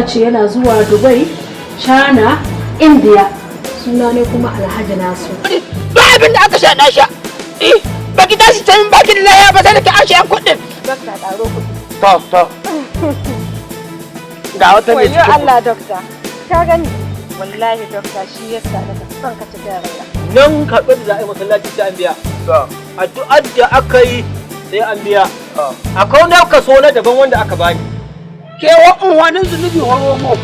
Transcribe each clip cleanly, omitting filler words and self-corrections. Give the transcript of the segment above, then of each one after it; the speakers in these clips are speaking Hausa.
Ce yana zuwa Dubai, China, India. Suna ne kuma Alhaji Nasu. Ba abin da aka sha na sha. Eh, baki tashi can baki da laya ba sai da ki ashe yan kuɗin. Dokta, ƙaro kuɗi. To, to. Ga wata ne Wayo cikin. Allah, dokta. Ka gani? Wallahi dokta, shi yasa daga son ka ci raina. Nan karɓar da za a yi masallaci sai an biya. Addu'ar da aka yi sai an biya. Akwai wani kaso na daban wanda aka bani. Ke wa wani zunubi horo mo.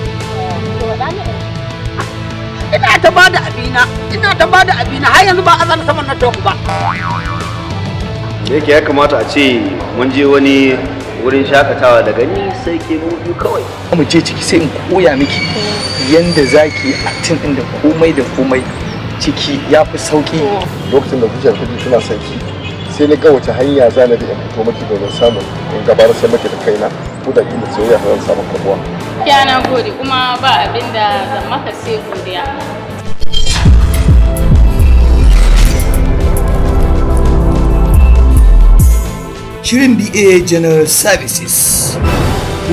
Ina ta bada abina, ina ta bada abina, har yanzu ba azan saman na toku ba. Da yake ya kamata a ce mun je wani wurin shakatawa daga ni sai ke mu biyu kawai. Mu je ciki sai in koya miki yanda zaki acting din da komai da komai ciki, ya fi sauki. Lokacin da zuciyar ta ji tana son ki, sai na ga wace hanya za na bi in fito maki domin samun in gabatar sai maki da kaina, ko da kila soyayya ta zan samu karbuwa. Ya, na gode, kuma ba abin da zan maka sai godiya. Shirin BA General Services,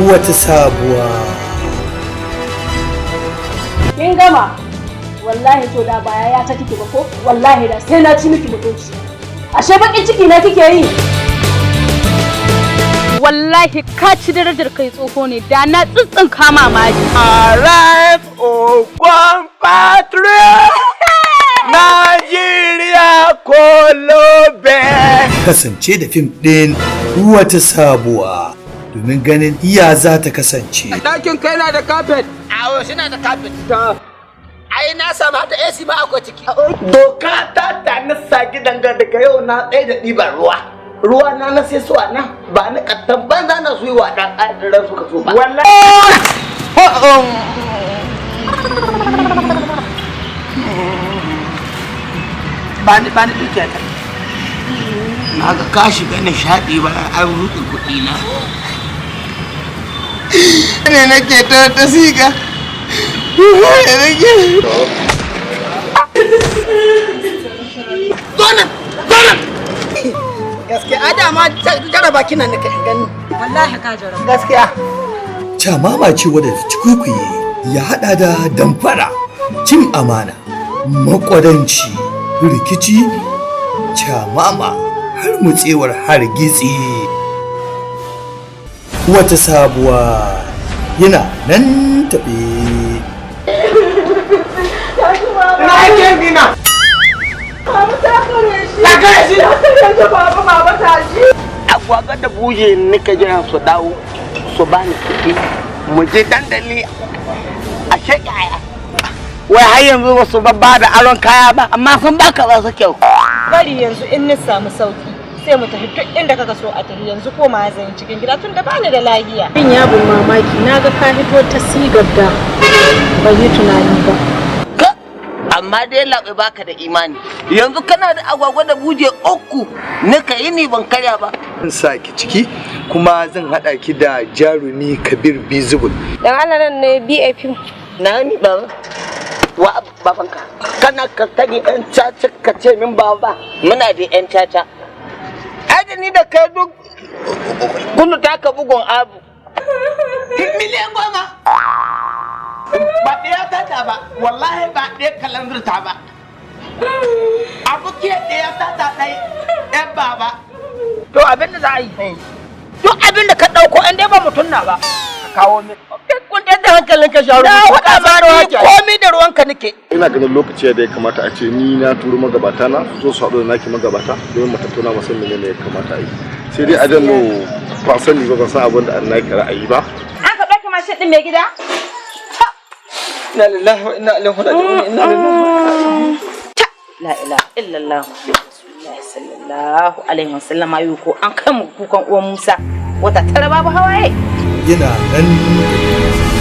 wata sabuwa. Kin gama? Wallahi to da baya ya ta kike ba ko? Wallahi da sai na ci miki mutunci. Ashe bakin ciki na kike yi? Wallahi ka ci darajar kai, tsoho ne, da na tsitsin kama mari. Arrive Ogun Patriot! Nigeria Kolobe! Kasance da fim ɗin wata sabuwa domin ganin iya za ta kasance. Ɗakin kai na da kafet. Awo, shi na da kafet. Ai na samu hata AC ma akwai ciki. Doka ta ta na sa gidan ga daga yau na tsaye da ɗiban ruwa. Ruwa na na sai suwa na ba na kattan banza na su yi wa ɗan ƙadiran suka so ba. Wallahi. Ba ni, ba ni dukiya ta. Na ga ka shiga nishaɗi ba an rufe kuɗi na. Ne nake ta ta siga. Ne nake. Zonan! Zonan! Gaskiya, a dama jaraba kina nika in gani. Wallahi ka jaraba. Gaskiya. Camama ce wadda ta ci kwikwiye ya haɗa da damfara, cin amana, makwadanci, rikici, camama har mutsewar hargitsi. Wata sabuwa yana nan tafe. Na ake nina. Baba, ta kare shi. Ta kare shi. Ta kare shi, baba, baba, ta shi. Agwagwa da buje nika jiran su dawo su bani kuɗi mu je dandali a sheƙi aya. Wai har yanzu ba su babba da aron kaya ba, amma sun baka ba su kyau. Bari yanzu in ni samu sauki sai mu tafi duk inda kaka so a tafi. Yanzu koma zan cikin gida tun da bani da lafiya. Bin ya bin mamaki, na ga ka hito ta sigar da ban yi tunani ba. Ka amma dai laɓe baka da imani. Yanzu kana da agwagwa da buje uku nika yi ni ban karya ba. Zan sa ki ciki kuma zan haɗa ki da jarumi Kabir Bizibul. Dan Allah, nan ne BAP. Na ni baba. Wa babanka. Kana ka tani ɗan caca ka ce min baba. Muna da ƴan caca. Ai da ni da kai duk kunu taka bugun abu. 10 miliyan. Ba ɗaya tata ba, wallahi ba ɗaya kalanzir ta ba. Abu ke ɗaya tata ɗai, ɗan baba. To abin da za a yi. Duk abin da ka ɗauko in dai ba mutum na ba, ka kawo min. Kwantar da hankalinka, sharu. Na faɗa ma ni komai da ruwanka nake. Ina ganin lokaci da ya kamata a ce ni na turo magabata na su zo su haɗu da naki magabata domin mu tattauna mu san menene ya kamata a yi. Sai dai a no ba sani ba, ban san abin da an naki ra'ayi ba. An ka ɗauke mashin ɗin mai gida? Inna lillahi wa inna ilaihi raji'un. Inna lillahi. La ilaha illallah Rasulullahi sallallahu alaihi wasallam. Ayu ko an kai mu kukan uwan Musa. Wata tara babu hawaye. Yana nan tafe.